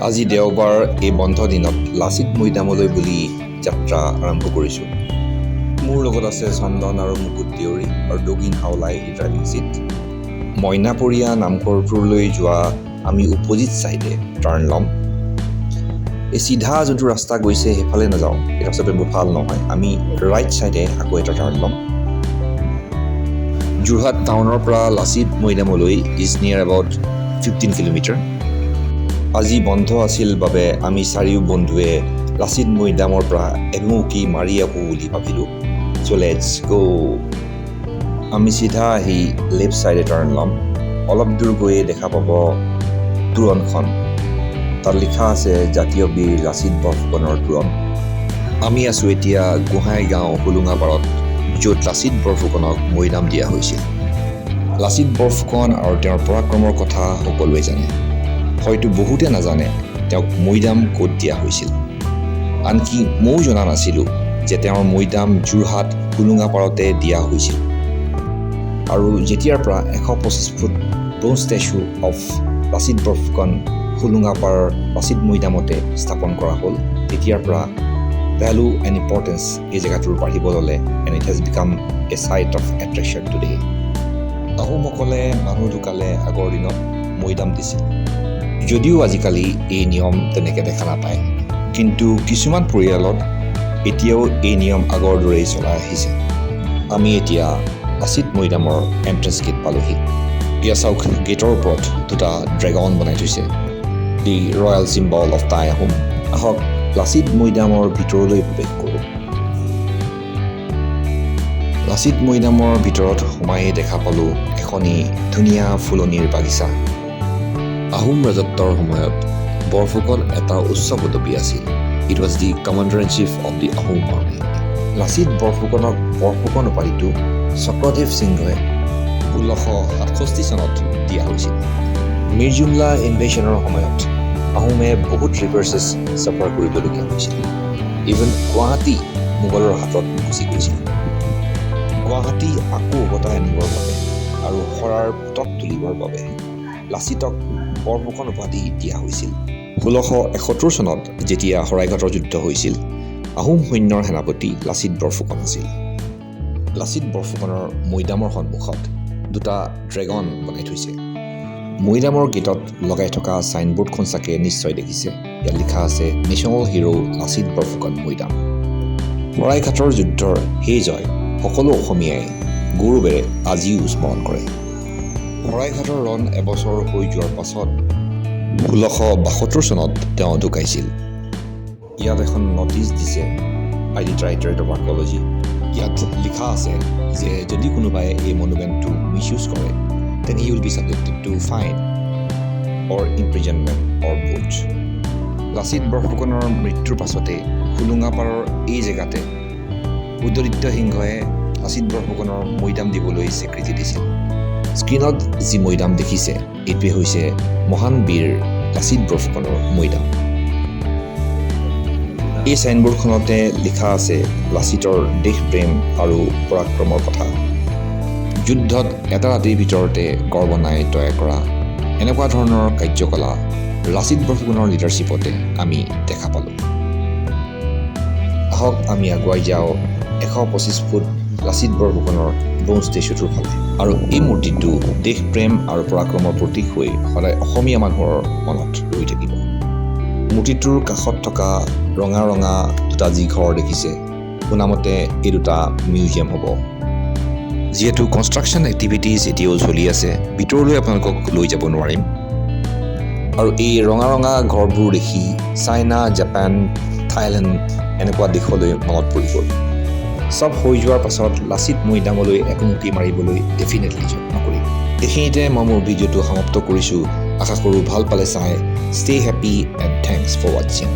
আজি দেওবাৰ। এই বন্ধ দিনত লাচিত মৈদামলৈ বুলি যাত্ৰা আৰম্ভ কৰিছোঁ। মোৰ লগত আছে চন্দন আৰু মুকুট দেউৰী আৰু দগিন হাওলাই ড্ৰাইভিং ছিট। মইনাপৰীয়া নামঘৰটোলৈ যোৱা আমি অপজিট ছাইডে টাৰ্ণ ল'ম। এই চিধা যোনটো ৰাস্তা গৈছে, সেইফালে নাযাওঁ। এই ৰাস্তাটো বৰ ভাল নহয়। আমি ৰাইট ছাইডে আকৌ এটা টাৰ্ণ ল'ম। যোৰহাট টাউনৰ পৰা Lachit মৈদামলৈ is near about 15 kilometre. আজি বন্ধ আছিল বাবে আমি চাৰিও বন্ধুৱে লাচিত মৈদামৰ পৰা এভুমুকি মাৰি আহোঁ বুলি ভাবিলোঁ। So let's go. আমি চিধা আহি লেফ্ট ছাইডে টাৰ্ণ ল'ম। অলপ দূৰ গৈয়ে দেখা পাব তোৰণখন। তাত লিখা আছে জাতীয় বীৰ লাচিত বৰফুকনৰ তোৰণ। আমি আছোঁ এতিয়া গোহাঁই গাঁও হোলোঙাপাৰত, য'ত লাচিত বৰফুকনক মৈদাম দিয়া হৈছিল। লাচিত বৰফুকন আৰু তেওঁৰ পৰাক্ৰমৰ কথা সকলোৱে জানে। হয়তো বহুতে নাজানে তেওঁক মৈদাম ক'ত দিয়া হৈছিল। আনকি ময়ো জনা নাছিলোঁ যে তেওঁৰ মৈদাম যোৰহাট হোলোঙাপাৰতে দিয়া হৈছিল। আৰু যেতিয়াৰ পৰা 125 foot bronze statue of Lachit Borphukan Hollongapar Lachit মৈদামতে স্থাপন কৰা হ'ল, তেতিয়াৰ পৰা ভেলু এণ্ড ইম্পৰ্টেঞ্চ এই জেগাটোৰ বাঢ়িব ল'লে and it has become a site of attraction today. আহোমসকলে মানুহ ঢুকালে আগৰ দিনত মৈদাম দিছিল যদিও আজিকালি এই নিয়ম তেনেকৈ দেখা নাপায়, কিন্তু কিছুমান পৰিয়ালত এতিয়াও এই নিয়ম আগৰ দৰেই চলাই আহিছে। আমি এতিয়া লাচিত মৈদামৰ এণ্ট্ৰেঞ্চ গেট পালোহি। এয়া চাওক, গেটৰ ওপৰত দুটা ড্ৰেগন বনাই থৈছে, the royal symbol of Tai Ahom. আহক, লাচিত মৈদামৰ ভিতৰলৈ প্ৰৱেশ কৰোঁ। লাচিত মৈদামৰ ভিতৰত সোমায়েই দেখা পালোঁ এখনি ধুনীয়া ফুলনিৰ বাগিচা। আহোম ৰাজত্বৰ সময়ত বৰফুকন এটা উচ্চ পদবী আছিল। It was the commander in chief of the Ahom army. Lachit বৰফুকনক বৰফুকন উপাধিটো চক্ৰদেৱ সিংহই 1667 চনত দিয়া হৈছিল। মিৰজুমলা ইনভেশ্যনৰ সময়ত আহোমে বহুত ৰিভাৰ্চেছ চাফাৰ কৰিবলগীয়া হৈছিল। ইভেন গুৱাহাটী মোগলৰ হাতত গুচি গৈছিল। গুৱাহাটী আকৌ উভতাই আনিবৰ বাবে আৰু শৰাৰ পোতক তুলিবৰ বাবে লাচিতক বৰফুকন উপাধি দিয়া হৈছিল। 1671 চনত যেতিয়া শৰাইঘাটৰ যুদ্ধ হৈছিল, আহোম সৈন্যৰ সেনাপতি লাচিত বৰফুকন আছিল। লাচিত বৰফুকনৰ মৈদামৰ সন্মুখত দুটা ড্ৰেগন বনাই থৈছে। মৈদামৰ গেটত লগাই থকা চাইনবোৰ্ডখন চাগে নিশ্চয় দেখিছে। ইয়াত লিখা আছে নেশ্যনেল হিৰ' লাচিত বৰফুকন মৈদাম। শৰাইঘাটৰ যুদ্ধৰ সেই জয় সকলো অসমীয়াই গৌৰৱেৰে আজিও স্মৰণ কৰে। শৰাইঘাটৰ ৰণ এবছৰ হৈ যোৱাৰ পাছত 1672 চনত তেওঁ ঢুকাইছিল। ইয়াত এখন নটিচ দিছে by the Directorate of Archaeology. ইয়াত লিখা আছে যে যদি কোনোবাই এই মনুমেণ্টটো মিছ ইউজ কৰে, then he will be subjected to fine or imprisonment or both. Lachit বৰফুকনৰ মৃত্যুৰ পাছতে হোলোঙাপাৰৰ এই জেগাতে বুদ্ধাদিত্য সিংহই লাচিত বৰফুকনৰ মৈদাম দিবলৈ স্বীকৃতি দিছিল। স্ক্ৰীণত যি মৈদাম দেখিছে, এইটোৱে হৈছে মহান বীৰ লাচিত বৰফুকনৰ মৈদাম। এই চাইনবোৰ্ডখনতে লিখা আছে লাচিতৰ দেশপ্ৰেম আৰু পৰাক্ৰমৰ কথা। যুদ্ধত এটা ৰাতিৰ ভিতৰতে গড় বনাই তৈয়াৰ কৰা এনেকুৱা ধৰণৰ কাৰ্যকলাপ লাচিত বৰফুকনৰ লিডাৰশ্বিপতে আমি দেখা পালোঁ। আহক, আমি আগুৱাই যাওঁ 125 ফুট লাচিত বৰফুকনৰ ব্ৰঞ্জ ষ্টেচুটোৰ ফালে। আৰু এই মূৰ্তিটো দেশপ্ৰেম আৰু পৰাক্ৰমৰ প্ৰতীক হৈ সদায় অসমীয়া মানুহৰ মনত ৰৈ থাকিব। মূৰ্তিটোৰ কাষত থকা ৰঙা ৰঙা দুটা যি ঘৰ দেখিছে, শুনামতে এই দুটা মিউজিয়াম হ'ব। যিহেতু কনষ্ট্ৰাকশ্যন এক্টিভিটিজ এতিয়াও চলি আছে, ভিতৰলৈ আপোনালোকক লৈ যাব নোৱাৰিম। আৰু এই ৰঙা ৰঙা ঘৰবোৰ দেখি চাইনা, জাপান, থাইলেণ্ড এনেকুৱা দেশলৈ মনত পৰি গ'ল। চব হৈ যোৱাৰ পাছত লাচিত মৈদামলৈ এভুমুকি মাৰিবলৈ ডেফিনেটলি যত্ন কৰিম। এইখিনিতে মই মোৰ ভিডিঅ'টো সমাপ্ত কৰিছোঁ। আশা কৰোঁ ভাল পালে চাই। Stay happy and thanks for watching.